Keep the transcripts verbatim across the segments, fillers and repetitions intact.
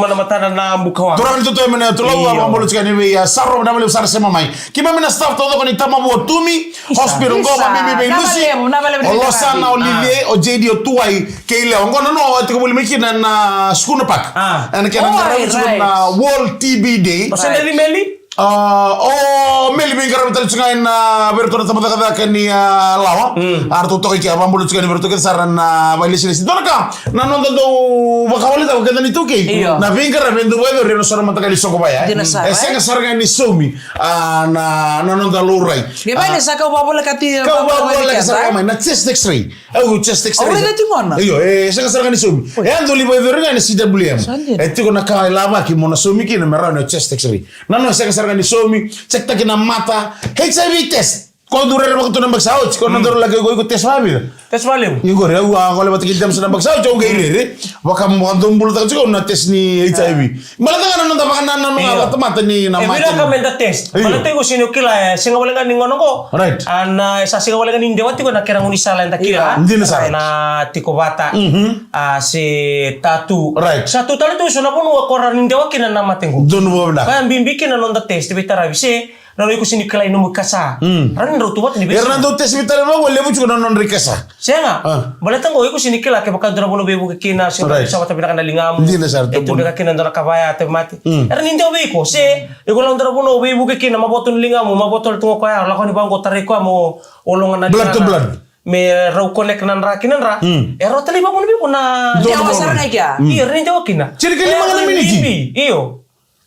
tu mai na matana na bukawa. Turaga ni Toto, e mena tu lau. Io. Vakabula tiko yani vei, a, Saro, na vale sara sema mai. Keimami na staff taucoko ni Tamavua Tumi, isa, Hospital, isa, Goma, Mimi, vei na Lusi. Vale levu, na vale levu. O Losana, o Lilie, o J D, o Tuwai, kei Leo. Oqo na noa tiko voli mai kina na Sukuna Park. Ah. Ena kena, oh, qaravi tiko, right, na World T B Day. O Senda, right, Meli? Ah, o Meli veiqaravi tale tiko ga ena, vei iratou na tabacakacaka ni, ah, lawa. Mm. A ratou toka i ke, a vakabula tiko yani vei iratou kece sara na vakailesilesi. Dua na ka, na noda dau vakawaleta o keda ni taukei. Io. Na veiqaravi e dau vakayacori ena so na mataqali soqo vaya, e? Dina sara, e, e sega sara ga ni saumi, ah, na, na noda laurai. Qai mai, ah, ni sa kau vakavolekati, kau vakavolekati sara ga mai na chest X-ray. Au chest X-ray. Au raica tiko na. Io, e sega sara ga ni saumi. Oi. E a dau lai vakayacori ga ena C W M. Sa dina. E tiko na ka e lavaki mo na saumi kina me rawa ni chest X-ray. Na noa e sega sara ga ni saumi, check taki na mata, H I V test. Ko dau rerevaka tu na yabaki sa oti, ko na, mm, daru laki, iko, iko test vakavica? Test vakalevu. Iko re, au a gole vata kei James na yabaki sa oti, au qai rere. Vaka, vakadobulataka tiko na test ni H I V. Baleta ga na noda vakanananu ga, io, vakatamata ni na, e, mate, vinaka ni meda test. Io. Baleta iko sega ni kila, e, sega wale ga ni gauna oqo. Right. A, na, e sa sega wale ga ni dewa tiko na kena gaunisala eda kila. Dina sara. Na tiko vata. Mhm. A, se tattoo. Right. Sa tu tale tu eso na vanua ko rawa ni dewa kina na mate qo. Donu vakavinaka. Ka bibi kina na noda test veitaravi se na nona, iko sega ni kila i nomu ikasa. Mm. Rawa ni drau tu vata ni veisau. Era na dau test veitaravi vaqo, levu tiko na nodra ikasa. Sega. Ah. Baleta qo iko sega ni kila kevaka dua na vanua veivuke kina, se, right, sa vata vinaka na ligamu. Dina sara, e tu beka kina dua na ka vaya, tauvimate. Mm. Era ni dewa vei iko, se iko lako dua na vanua veivuke kina, mavoto na ligamu, mavoto na tu ga o koya, lako yani vaqo, tarai koya mo ologa na ligamu. Blood to blood. Me rau connect na dra kina dra. Mm. E rau talai vaqo na vei iko na. Donu vakavinaka. Dewa sara ga i kea. Mm. Io, era ni dewa kina. Sega ni kena lima ga na miniti. Io.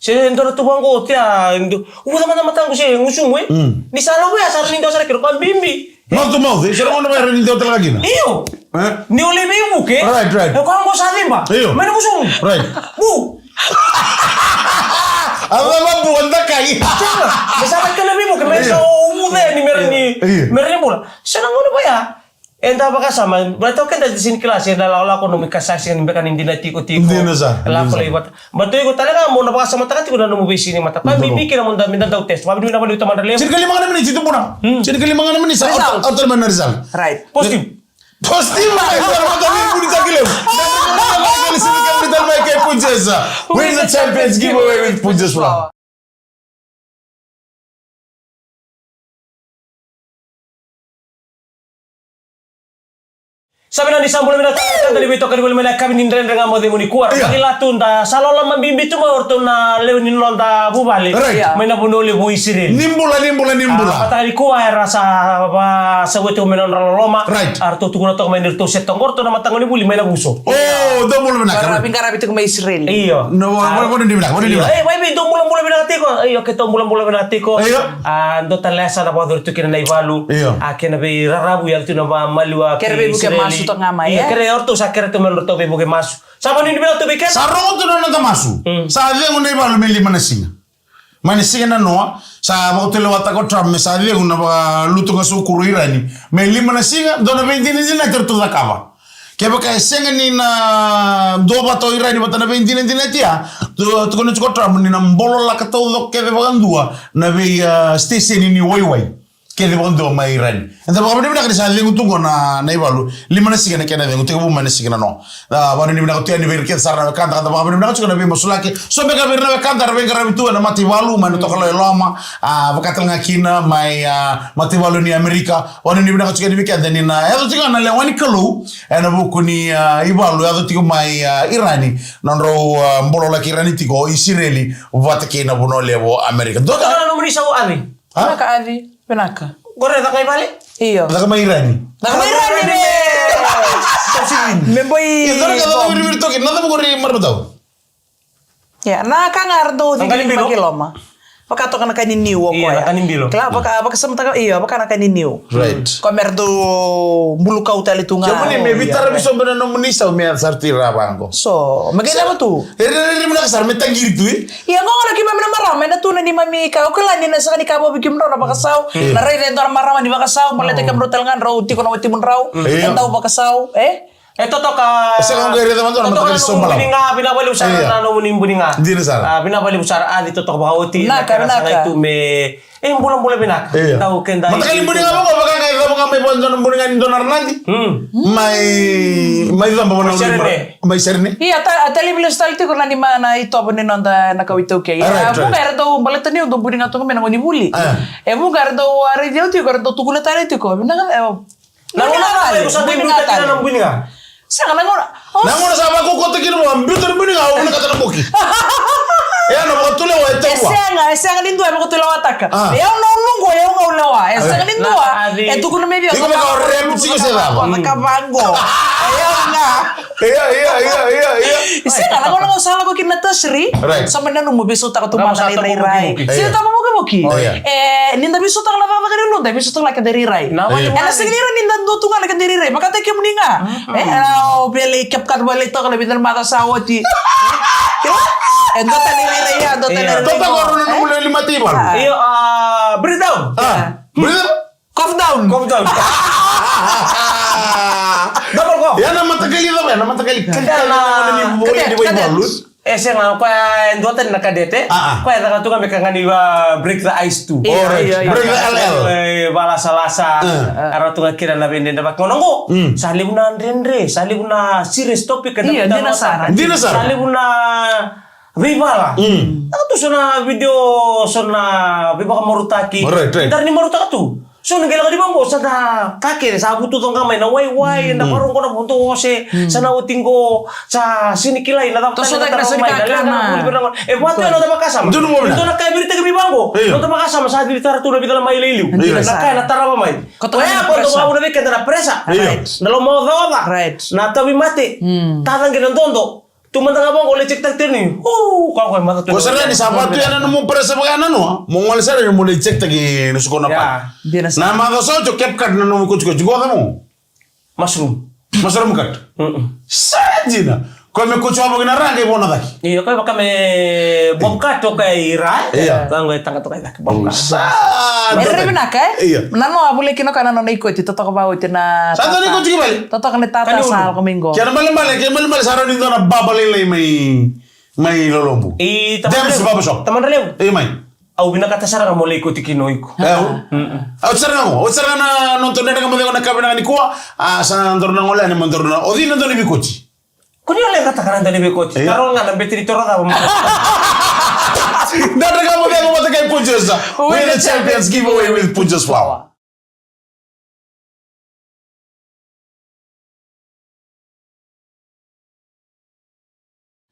Se dua na tu vaqo, tia, dua. Uvuca mada mataqu se gusumu, e? Mm. Ni sa lako ya, sa ni dua sara kina, ka bibi. Mouth to mouth, e? Sara gauna vaya ni dua tale ga kina. Io. E? Ni o lai veivuke. Right, right. E koya qo sa ciba. Io. Mai na gusumu. Right. Bu. A cava bu, a dakai. Sega. Me sa dakai na veivuke, me sa uvuca yani me ra ni, io, me ra ni bula. Sega gauna vaya. Eda vakasama, baleta o keda sega ni kila se na lakolako nomu ka sa sega ni beka ni dina tikotiko. Dina sara, dina sara. Lako lai vata. Baleta iko tale ga mo na vakasamataka tiko na nomu veisiga ni mata. Ka bibi kina mo da, me da dau test. Vakavinavinaka valevu tamada levu. Tinikalima ga na miniti, tubuna. Hmm. Tinikalima ga na miniti sa. Result. Au tale mai na result. Right. Positive. Positive. Ai, sa mata vei Punjas ki levu. Win the Champions Giveaway with Punjas Flour. Sa vinaka ni sa bula vinaka tale, tale ni veitokani voli mai na yakavi ni Dredre Ga Mo Cegu nikua. Io. Vakila tu da sa loloma bibi tu mai o ratou na lewe ni noda vuvale. Right. Mai na vanua levu o Isireli. Ni bula, ni bula, ni bula. A, mataka nikua era sa vakasauya tiko mai na nodra loloma. Right. A ratou tukuna toka mai ni ratou se toqo ratou na mataqali vuli mai na vuso. O, dou bula vinaka. Qaravi, qaravi tiko mai Isireli. Io. No, a, vakanuinui vinaka, vakanuinui vinaka. Io, e, vakanuinui, dou bulabula vinaka tiko. Io, keitou bulabula vinaka tiko. Io. A, dua tale sa na vakayacori tu kina na ivalu. Io. A, kena veiraravu, yaco tu na va-, maliwa kei Isireli. Kere veivuke masu toka ga mai, e? Io, kere o ratou sa kere tu mai na ratou veivuke masu. Sa vakanuinui vinaka tu vei keda. Sa rogo tu na noda masu. Mm. Sa cegu na ivalu me lima na siga. Mai na siga nanoa, sa vakatulewataka o Trump me sa cegu na vakalutu ga suku o Irani. Me lima na siga, dua na veidinadinati eratou cakava. Kevaka e sega ni na duavata o Irani vata na veidinadinati ya, tu-, tukuna tiko o Trump ni na bololaka taucoko kece vakadua na vei, a, siteseni ni waiwai. Kece vakadua mai Irani. Eda vakavinavinaka ni sa cegu tu qo na, na ivalu. Lima na siga na kena cegu, tekivu mai na siga nanoa. Da vakavinavinaka tu yani vei ira kece sara na wekada, ka da vakavinavinaka tiko na veimasulaki. So beka vei ira na wekada era veiqaravi tu ena mataivalu mai na Tokalau e Loma, a, vaka tale ga kina mai, a, mataivalu ni Amerika. Vakavinavinaka tiko yani vei keda ni na yaco tiko ga na lewa ni Kalou ena vuku ni, a, ivalu yaco tiko mai, a, Irani. Nodrau, a, bololaki Irani tiko o Isireli vata kei na vanua levu o Amerika. Dua ka na nomuni sau, Avi. A? Vinaka, Avi. Vinaka. Qori e caka i vale? Io. Caka mai Irani. Caka mai Irani, me. Me boi. Io, caka, caka mai Irani toki. Na cava qori, marama tau? Ia, na ka ga eratou ciki mai ki loma. Vaka toka na ka ni niu o koya. Io, na ka ni bilo. Kila, vaka, vakasamataka, io, vaka na ka ni niu. Right. Koya me ratou bulu kau tale tu ga. Kemuni me veitaravi sobu na nomuni sau me yaco sara tu i ra vaqo. So, me qai cava tu? E rairai vinaka sara me taqiri tu, e? Ia, qo na keimami na marama, ena tu na neimami ka, au kila ni na sega ni ka vou vei kemudrau na vakasau, na raica e dua na marama ni vakasau, baleta kemudrau tale ga drau tiko na watimudrau, e dau vakasau, e? E totoka. E sega qai raica mada na mataqali somalama. Buni ga, vinaka vakalevu sara na nomuni buni ga. Dina sara. A, vinaka vakalevu sara, a, ni totoka vakaoti, na ka, na ka. Sa qai tu me, e, bulabula vinaka. Io. Dau keda. Mataqali buni ga vaka, vaka ga, vaka ga mai vua dua na buni ga ni dua na ranadi. Hmm. Mai, mai cava vua na mai Serene. Mai Serene. Ia, ta, a talevi lesu tale tiko na nima na itovo ni noda na kau iTaukei. A, right, right. Vuqa era dau baleta niu dau buni ga toka mai na gauna ni vuli. A. E vuqa era dau, a, raici au tiko, era dau tukuna tale tiko. Vinaka, e, na gauna cava, e, sa buni ga tale. Buni ga. Sega, na gauna. Na gauna sa vakokota kina vua, biuta na buni ga, au vinakata na boki. E, na vakatulewa, e tau. E sega, e sega ni dua e vakatulewataka. A. E au na uluqu, e au ga ulewa. E sega ni dua. E tukuna mai vei au. Iko vaka o rep tiko se cava. Vaka vaqo. E au ga. Ia, ia, ia, ia, ia. Sega, na gauna au sa lako kina na tertiary. Right. Sa mai nanuma veisautaka tu mada na irairai. Sega, tava vukivuki. Oh, yeah. E, ni da veisautaka na cakacaka ni uluda, veisautaka na keda irairai. Ena sega ni ira ni da dua tu ga na keda irairai. Vakataki kemuni ga. E, au via lai kepkata vale toka na vica na macawa sa oti. E dua tale irairai, e dua tale irairai. Totoka o rau na nomu lewe ni mataivalu. Io, a, breathe down. A, breathe down. Cough down. Cough down. Double cough. Ia na mataqali cava, ia na mataqali, ia na, na ni voli ni vaivalu. E sega, o koya e dua tani na cadet. A, a. Koya e caka tu ga me ka ga ni va break the ice tu. Io, io, io. Break the L L. E valasalasa. A. Era tu ga kina na veidredre vaka gauna qo. Mm. Sa levu na dredre, sa levu na serious topic. Io, dina sara. Dina sara. Sa levu na veivala. Mm. Au tu so na video, so na veivakamarautaki. Right, right. Dara ni marautaka tu. So na qai lako ni vaqo, sa na ka kece, sa vutucoqa mai na waiwai, na varogo na vodo ose, sa na oti qo, sa sega ni kilai na cava tale na tara mai, na leqa na vuli vei na gone. E vatu e noda vakasama. Dua na ka e viritaki mai vaqo. Io. Noda vakasama sa cili tara tu na vica na maile i liu. Io. Na ka ena tarava mai. Koya e vakavuna vei keda na pressure. Io. Na lomaocaoca. Right. Na tauvimate. Mm. Tacaqe na dodo. Tu mada ga vaqo, lai check taki tiko ni. Uu, koya koya maca tu. Ko sara ni sa vatu ya na nomu pressure vaka ya na noa. Mo gole sara ni mo lai check taki na suko na pa. Ya. Dina sa. Na maca sa oti o Cape Cod na nomu kotikoti. Goca mo. Mushroom. Mushroom cut. Mm-mm. Sa dina. Koya me kotikoti vaka na raga i vona caki. Io, koya vaka me bob cut o koya i ra. Io. Koya qo e taga toka i caki. Sa. E rere vinaka, e? Io. Na noa a vuli kina koya na nona ikoti, totoka vakaoti na tata. Sa dua na ikoti ki vale. Totoka na tata sa lako mai qo. Kena malemale, kena malemale sa rawa ni dua na baba lailai mai, mai Lolobu. I Dems Barber Shop. Tamadra levu. E mai. Au vinakata sara ga mo lai koti kina o iko. E, au. Mm-mm. Au sara ga mo, au sara ga na nodatou Dredre Ga Mo Cegu ena yakavi vinaka nikua. A, sa na dua na gole yani mo dua na, o cei na dua na veikoti? Ko ni o lai rataka na dua na veikoti. Io. Taroga ga na bete ni toro cava mo. Dredre Ga Mo Cegu vata kei Punjas. Win the Champions Giveaway with Punjas Flour.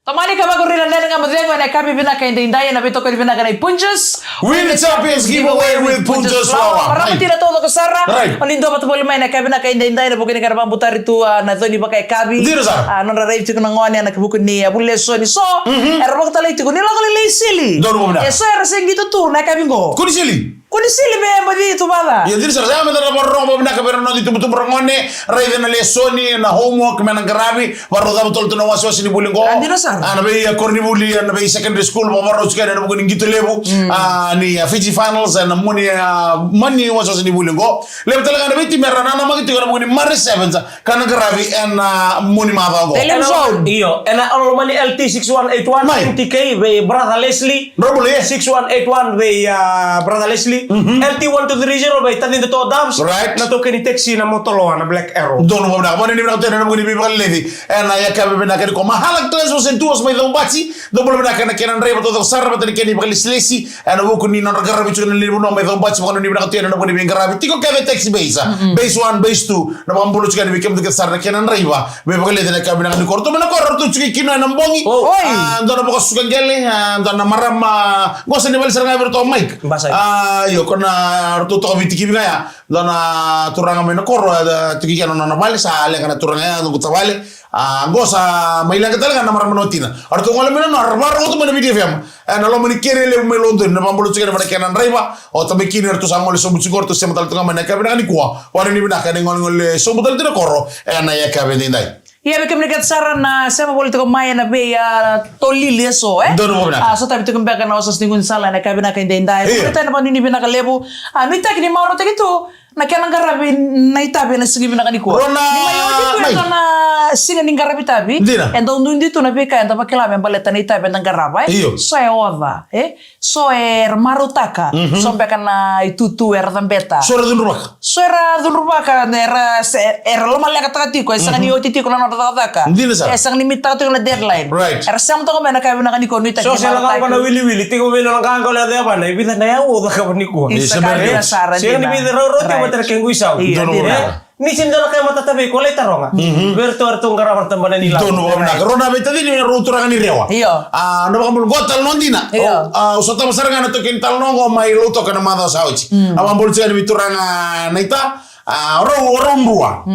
Tomani ka vakuri na Dredre Ga Mo Cegu ena yakavi vinaka edaidai ena veitokoni vinaka nei Punjas. Win the Champions Giveaway with Punjas Flour. Marama tina taucoko sara. Right. O ni dua vata voli mai na yakavi vinaka edaidai ena vuku ni kena vakabutari tu, a, na coni vakayakavi. Dina sara. A, nodra raici tiko na gone ena vuku ni, a, vuli lesoni. So, era vakatalai tiko ni lako lailai sili. Donu vamina. E so era se qito tu na yakavi qo. Kua ni sili. Kua ni sili me baci tu vata. Ia, dina sara, sa yaga me da na vakarorogo vakavinaka vei ira na noda itubutubu ra gone, raica na lesoni, na homework me na qaravi, vakarau cava tale tu na wasewase ni vuli qo. A, dina sara. A, na vei, a, koronivuli, a, na vei secondary school, vakarau tiko ena vuku ni qito levu, a, ni, a, Fiji Finals, a, na mua ni, a, mua ni wasewase ni vuli qo. Levu tale ga na vei timi era nanamaki tiko ena vuku ni Marist Sevens, ka na qaravi ena, a, mua ni macawa qo. Ena, io, ena Loma ni L T six one eight one, M T K, vei Brother Leslie. Drobula, e. Six one eight one vei, a, Brother Leslie. L T one two three zero vei Tacida Toa Dams. Right. Na taukei ni taxi na Motoloa, na Black Arrow. Donu vamina, vamina ni vinaka tu ena vuku ni veivakaleleci. Ena yakavi vinaka nikua, Mahala Clans Wash and Tours mai Caubati. Dou bula vinaka na kena draiva taucoko sara vata na kena ivakalesilesi. Ena vuku ni nodra qaravi tiko na lewe ni vanua mai Caubati, vakanuinui vinaka tu yani ena vuku ni veiqaravi tiko kece taxi base. Base one, base two, na vakabula tiko yani vei kemudou kece sara na kena draiva. Veivakaleci ena yakavi vinaka nikua. Ratou mai na koro, ratou tiko i Kinoya ena bogi. Oi. A, dua na vakasuka qele, a, dua na marama, qo sa ni vale sara ga vei ratou o Mike. Basai. A, io, ko na ratou toka Viti ki Viti ga ya. Dua na turaga mai na koro, a, tiko i kea na nona vale, sa leqa na turaga ya, dua na tavale. A, qo sa mai leqa tale ga na marama na watina. A ratou gole mai na nona, ra vakarorogo tu mai na Viti F M. E, na loma ni kere levu mai Lodoni, na vakabula tiko yani vata na kena draiva. O tamai Kini, ratou sa gole sobu tiko, ratou sema tale tu ga mai na yakavi vinaka nikua. Vakanuinui vinaka na igole sobu tale tu na koro ena yakavi edaidai. Ia, vei kemuni kece sara na sema voli tiko mai ena vei, a, tolili eso, e? Donu vamina. A, sotavi tiko beka na wasewase ni gaunisala ena yakavi vinaka edaidai. Io. Vakanuinui vinaka levu. A, nuitaki ni marautaki tu na kena qaravi na itavi ena siga vinaka nikua. Rona, ni mai oti tu mai na siga ni qaravi itavi. Dina. E dau duidui tu na veika eda vakila me baleta na itavi eda qarava, e? Io. So e oca, e? So era marautaka. So beka na itutu era cabeta. So era cudruvaka. So era cudruvaka, era se-, era lomaleqataka tiko, e sega ni oti tiko na nodra cakacaka. Dina sara. E sega ni mitaka tiko na deadline. Right. Era sema toka mai na ka vinaka nikua, nuitaki ni marautaki. So se lako na wiliwili, tiko mai na nona qaqa o le yacova na e vica na yau au cakava nikua. Isa, ka dina sara. Sega ni vica, rau rau tiko vata na kequ isau. Io, dina. Ni sega ni dua na ka e matata vei iko, lai taroga. Vei iratou eratou qarava na tabana ni lavo. Donu vakavinaka. Rau na veitacini, rau turaga ni Rewa. Io. A, na vakabula qo talanoa dina. Io. A, au sotava sara ga na taukei ni talanoa qo mai Lautoka na macawa sa oti. A, vakabula tiko yani vei turaga na ita. A, o rau, o rau drua.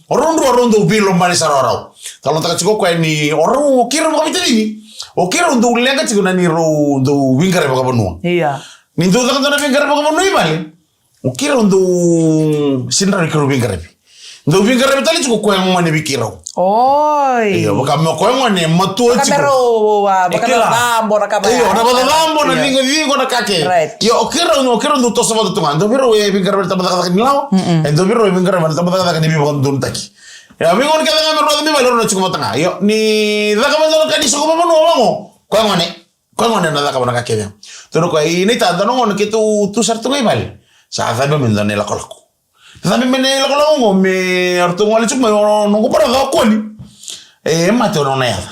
O rau drua, o rau dau veilomani sara o rau. Talanoataka tiko o koya ni o rau, o keirau vakaveitacini. O keirau dau leqa tiko na ni rau dau veiqaravi vakavanua. Io. Ni dau caka dua na veiqaravi vakavanua i vale. O keirau dau sega ni rawa ni keirau veiqaravi. Dau veiqaravi tale tiko o koya gone vei keirau. Oi. Io, vaka me o koya gone matua tiko. Vaka me rau, a, vakacacabo na ka. Io, na vakacacabo, na cigocigo, na ka kece. Right. Io, o keirau, o keirau dau toso vata tu ga. Dau vei rau e veiqaravi na tabacakacaka ni lawa. E dau vei rau e veiqaravi na tabacakacaka ni veivakadodonutaki. Io, vei gone kece ga me rau yaco mai vale rau na tiko vata ga. Io, ni caka vata na ka ni soko vakavanua vaqo. Koya gone. Koya gone na cakava na ka kece. Tukuna o koya, i Naita, dua na gauna keitou tu sara tu ga i vale. Sa cabe mai dua na ilakolako. Cabe mai na ilakolako qo me ratou gole tiko mai o noqu brother o Koli. E mate o nona yaca.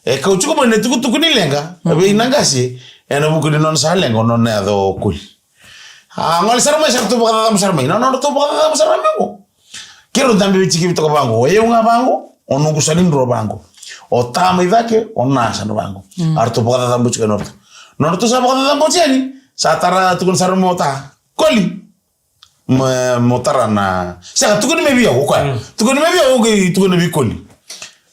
E kau tiko mai na tukutuku ni leqa vei na qase. Ena vuku ni nona sa leqa o nona yaca o Koli. A, gole sara mai, sa ratou vakacacabo sara mai. Na nodratou vakacacabo sara mai qo. Keirau dabe veitikivi toka vaqo. O yau ga vaqo, o noqu sa ni drua vaqo. O ta mai cake, o na sa na vaqo. A ratou vakacacabo tiko e nodratou. Nodratou sa vakacacabo tiko yani, sa tara, tukuna sara mo ta. Koli. Mo, mo tara na. Sega, tukuni mai vei au, o koya. Tukuni mai vei au, o koya tukuna vei Koli.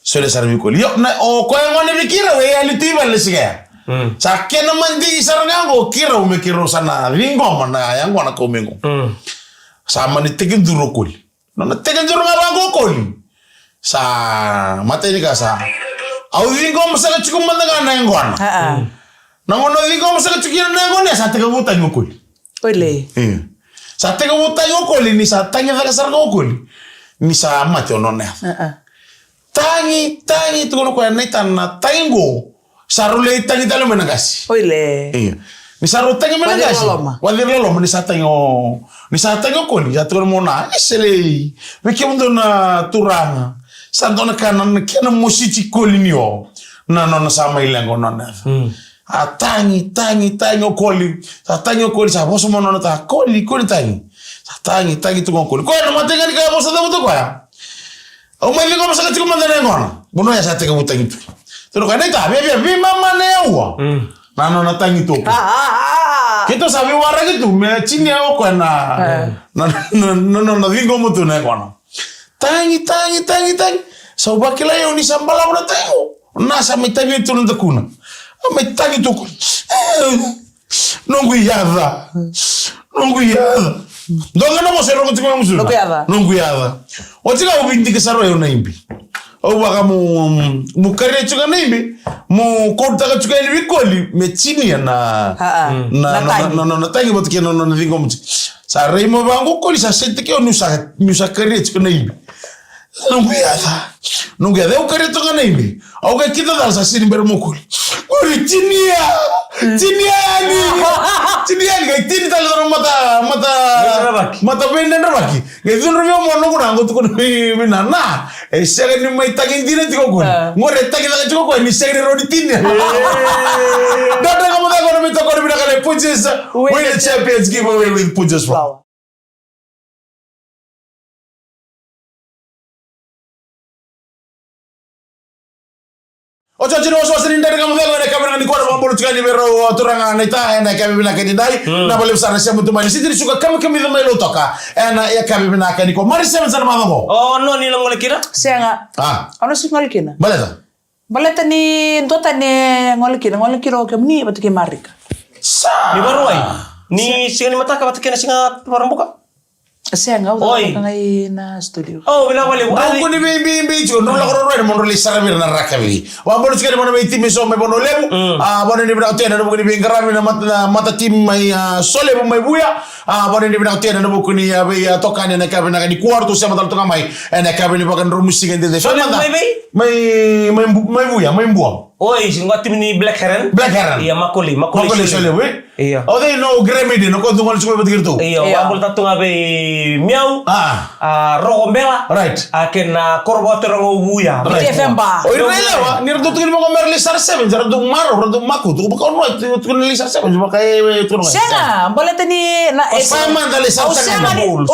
Solia sara vei Koli. Io, na, o koya gona vei keirau, e yali tu i vale na siga ya. Mm. Sa kena madigi sara ga oqo, keirau me keirau sa na ciqoma na yaqona kau mai qo. Mm. Sa mani tekiduru o Koli. Nona tekiduru ga vaqo o Koli. Sa matai ni ka sa. Au ciqoma saka tiko mada ga na yaqona. Ah, ah. Mm. Na gauna au ciqoma saka tiko kina na yaqona, sa tekivutaki o Koli. Oi le. Io. Sa tekivutaki o Koli, ni sa tagi caka sara ga o Koli. Ni sa mate o nona yaca. Ah, ah. Tagi, tagi, tukuna o koya, naita na tagi qo. Sa rau lai tagi tale mai na qase. Oi le. Io. Ni sa rau tagi mai na qase. Vaciri loloma. Vaciri loloma, ni sa tagi o, ni sa tagi o Koli, sa tukuna mo na, e selei. Vei kemudou na turaga. Sa dua na ka na kena mositi Koli ni o. Na nona sa mai leqa o nona yaca. Mm. A tagi, tagi, tagi o Koli. Sa tagi o Koli, sa vosa mo nona ta, Koli, Koli tagi. Sa tagi, tagi tu o Koli. Koya na matai ga ni ka vosa cavuta koya. Au mai ciqoma saka tiko mada na yaqona. Vanua ya sa tekivutaki tu. Tukuna o koya, naita, via, via, veimama na yaua. Mm. Na nona tagi tu o Koli. Ah, ah, ah. Keitou sa veiwaraki tu, me tinia o koya na, na, na, na, na, na ciqoma tu na yaqona. Tagi, tagi, tagi, tagi. Sa u vakila au ni sa balavu na tagi qo. Na sa mai tagi tu na dakuna. A mai tagi tu o Koli. Noqu yaca. Noqu yaca. Dua ga na vosa e rogo tiko mai musuka. Noqu yaca. Noqu yaca. Oti ga au vidika sara au na ibe. Au vaka mu, mu karia tiko na ibe. Mu kautaka tiko yani vei Koli. Me tinia na, ah, ah, na, na, na tagi. Na, na, na tagi vata kei na, na, na ciqoma tiko. Sa rai mai vaqo o Koli sa seti ke au niu sa, niu sa karia tiko na ibe. Noqu yaca. Noqu yaca. Au karia toka na ibe. Au qai kida cala sa sini bera mo Koli. Koli tinia. Tinia yani. Tinia yani. Qai tini tale na mata, mata, mata veidredrevaki. Qai cudru vei au mo noqu na qo tukuna vei, vei na na. E sega ni mai tagi dina tiko Koli. Ah. Qori e tagi caka tiko Koli. Ni sega ni rawa ni tinia. Dodra ka mo caka na mai tokoni vinaka na Punjas. Win the champions giveaway with Punjas Flour. Otioti na wasewase ni Dredre Ga Mo Cegu ena yakavi vinaka nikua, na vakabula tiko yani vei rau, a, turaga naita ena yakavi vinaka nidai. Mm. Na vakalevu sara na sema tu mai na siti ni suka kamikamica mai Lautoka ena yakavi vinaka nikua. Mari Sevens ena macawa qo. O, no ni na gole kina? Sega. A. Au na sega ni gole kina. Baleta? Baleta ni dua tani e gole kina, gole kina o kemuni vata kei Marika. Sa. Ni Vakarauwai. Ni siga ni mataka vata kei na siga Vakaraubuka. Sega, au caka ga i na studio. O, vinaka vakalevu. Drau kua ni veibibi tiko, drau lako ruarua yani mo drau lai saravi ira na rakavi. Vakabula tiko yani vua na veitimi eso mai Vanua Levu. Mm. A, vakanuinui vinaka tu yani ena vuku ni veiqaravi na mata, na mata timi mai, a, Solevu mai Vuya. A, vakanuinui vinaka tu yani ena vuku ni, a, vei, a, tokani ena yakavi vinaka nikua, ratou sema tale tu ga mai ena yakavi ni vakadromusiga edaidai. Solevu mai vei? Mai, mai Bu-, mai Vuya, mai Bua. Oi, si qo timi ni Black Heron. Black Heron. Ia, Makoli, Makoli Solevu. Makoli Solevu, e? Ia. O cei na o Gremidi, na ko tu gole tiko mai vata kei ratou. Ia, ia. Vakabula tale tu ga vei Miau. A. A, Roko Bela. Right. A, kei na koro vakaturaga o Vuya. Right. Kei Femba. O ira na yalewa, ni ratou tukuni vaqo me ra lai sara sevens, ratou marau, ratou makutu, ko vaka o nua, tu, tukuni lai sara sevens, vaka e, e, tukuni. Sega, baleta ni na, o e, sa mada lai sara sevens.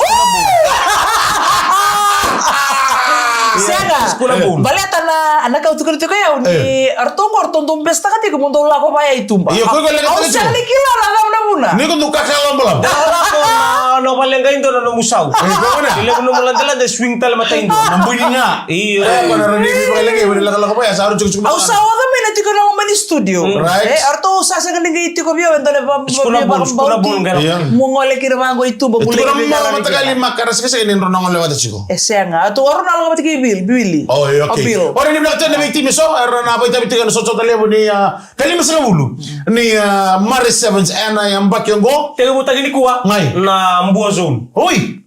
Sega. Sega. School of Bones. Baleta na, na ka au tukuna tiko au ni, e, ratou qo ratou dau bestaka tiko mo dou lako vaya i tuba. Io, ko iko leqa tiko. Au sega ni kila na cava na vuna. Ni ko dau kakalabalaba. Dau lako na, na vale qai dua na nomu sau. E, ko vuna. Ni levu nomu ladelade, swing tale matai dua. Na bui ni ga. Io. E, ko na rani ni vale qai, vale lako vaya, sa ru tiko tiko. Au sa oca mai na tiko na loma ni studio. Mm. Right. E, ratou sa sega ni qai tiko vei au e dua na va-, school of Bones, school of Bones, qai. Io. Mo gole kina vaqo i tuba. E, tiko na mala mataqali makara sega sega ni drau na gole vata tiko. E sega. A tu o rau na lako vata kei Bill, Billy. O, e, okay. O Bill. O rau ni vinaka tu na veitimi eso, era na vakaitavi tiko ena sotasota levu ni, a, ka limasagavulu. Ni, a, Mare Sevens ena yabaki oqo. Tekivutaki nikua. Qai. Na Bua Zone. Oi.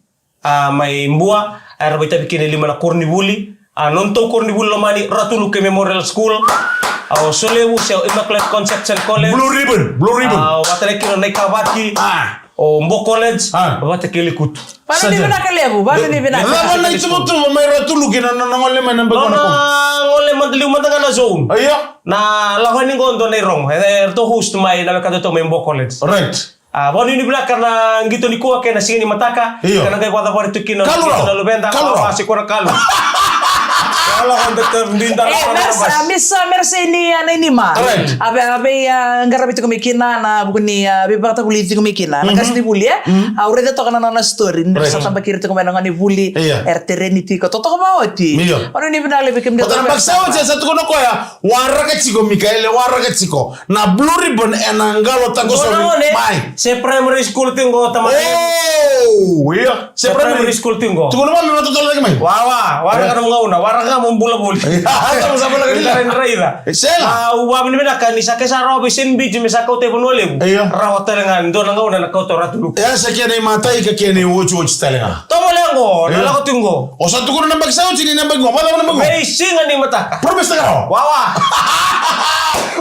A, mai Bua, era vakaitavi kina e lima na koronivuli. A, nodratou koronivuli lomani, Ratu Luke Memorial School. A, o Solevu, se o Immaculate Conception College. Blue Ribbon, Blue Ribbon. A, o vata kei na Naikavaki. A. O Bo College, a, vata kei Lekutu. Vakanuinui vinaka levu, vakanuinui vinaka. Cava na ituvatuva mai Ratu Luke na, na, na gole mai na yabaki oqo? Na gole mada liu mada ga na zone. Io. Na lako yani qo dua na irogo. E, eratou host mai na wekadatou mai Bo College. Right. A, vakanuinui vinaka na qito nikua kei na siga ni mataka. Io. Kei na qai vakacavari tu kina na luveda. Kalu rawa. Kalu rawa. A, se ko na kalu. Ala ko da ter di da. Eh, mera sa, mera sa, mera sa ni, ah, na inima. Right. A vei, a vei, ah, qaravi tiko mai kina, na vuku ni, ah, veivakatavuli tiko mai kina. Na qasenivuli, eh? Au raica toka na nona story. Ni sa tabaki ira tiko mai na gone vuli. Io. Era tereni tiko. Totoka vakaoti. Io. Au nuitaka vinaka levu vei kemuni. Baleta na Baksa oti, sa tukuna o koya. Waraka tiko, Mikaele, waraka tiko. Na Blue Ribbon ena qalo takosovi mai. Se primary school tiko tamata. Oh, io. Se primary school tiko. Tukuna vale na totolo cake mai. Wawa, waraka na gauna, waraka mo bula voli. Sa bula ka dina. Raica. Sega. Ah, au vakavinavinaka ni sa qai sa rawa vei Saint Beach me sa kauta i Vanua Levu. Io. Rawa tale ga ni dua na gauna na kauta o Ratu Luke. E, sa kena imatai ka kena iotioti tale ga. Tovolea qo, na lako tiko qo. O sa tukuna na Baksa oti ni na Baksa qo, vacava na Baksa qo? Veisiga ni mataka. Promise taka rawa. Wawa.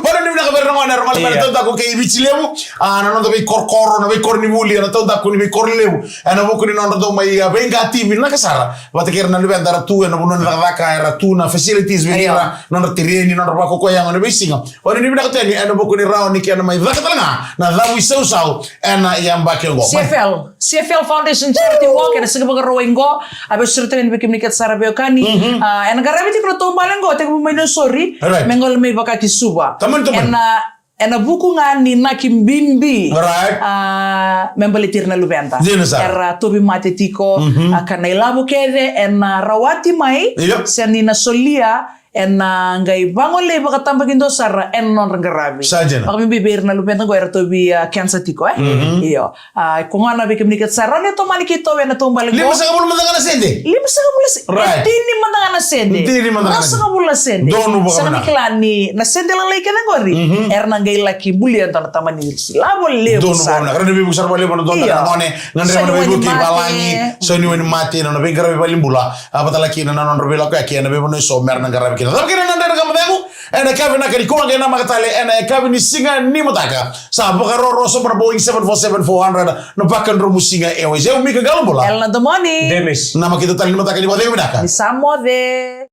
Vale ni vinaka vei ira na gone, ira na gone mai na taudaku kei Viti Levu. Ah, na noda veikorokoro, na veikoronivuli, na taudaku ni veikoro levu. Ena vuku ni nodra dau mai, ah, veiqati vinaka sara. Vata kei ira na luveda era tu ena vanua ni cakacaka, era tu na facilities vei ira, nodra tereni, nodra vakakoya yago ena veisiga. Oni ni vinaka teni, ena vuku ni rawa ni kena mai caka tale ga na cavu isausau ena yabaki oqo. C F L, C F L Foundation Charity Walk, ena siga Vakarauwai qo, a veisureti tale yani vei kemuni kece sara veiwekani. Ah, ena qaravi tiko na taubale qo, tekivu mai Nausori, me gole mai vaka ki Suva. Tamani taubale. Ena, ena vuku ga ni inaki bibi. Right. Ah, me baleti ira na luveda. Dina sara. Era tauvimate tiko, ah, ka na ilavo kece, ena rawati mai, se ni na solia, ena qai vagolei vakatabakidua sara ena nodra qaravi. Sa dina. Vakabibi vei ira na luveda qo era tauvi, ah, cancer tiko, eh? Io. Ah, ko gona vei kemuni kece sara, ni tomani keitou ena taubale qo. Limasagavulu mada ga na sede. Limasagavulu se-, right. E tini mada ga na sede. Tini mada ga na sede. Ruasagavulu na sede. Donu vakavinaka. Sa na kila ni na sede lalai kece qori. Era na qai laki bulia dua na tamani ilavo levu sara. Donu vakavinaka. Era na veivuke sara vakalevu na dua na gone. Gadreva na veivuke i valagi. Sauniwa ni mate, na nona veiqaravi valenibula. A vata laki na nodra veilakoyaki ena veivanua eso mera na qaravi kina. Cava kina na Dredre Ga Mo Cegu ena yakavi vinaka nikua, qai namaka tale ena yakavi ni siga ni mataka. Sa vakaroro sobu na Boeing seven four seven four hundred, na vakadromu siga e wai. Au Mika Qalobula. Ela na Domoni. Demis. Namaki tale ni mataka ni vakacegu vinaka. Ni sa moce.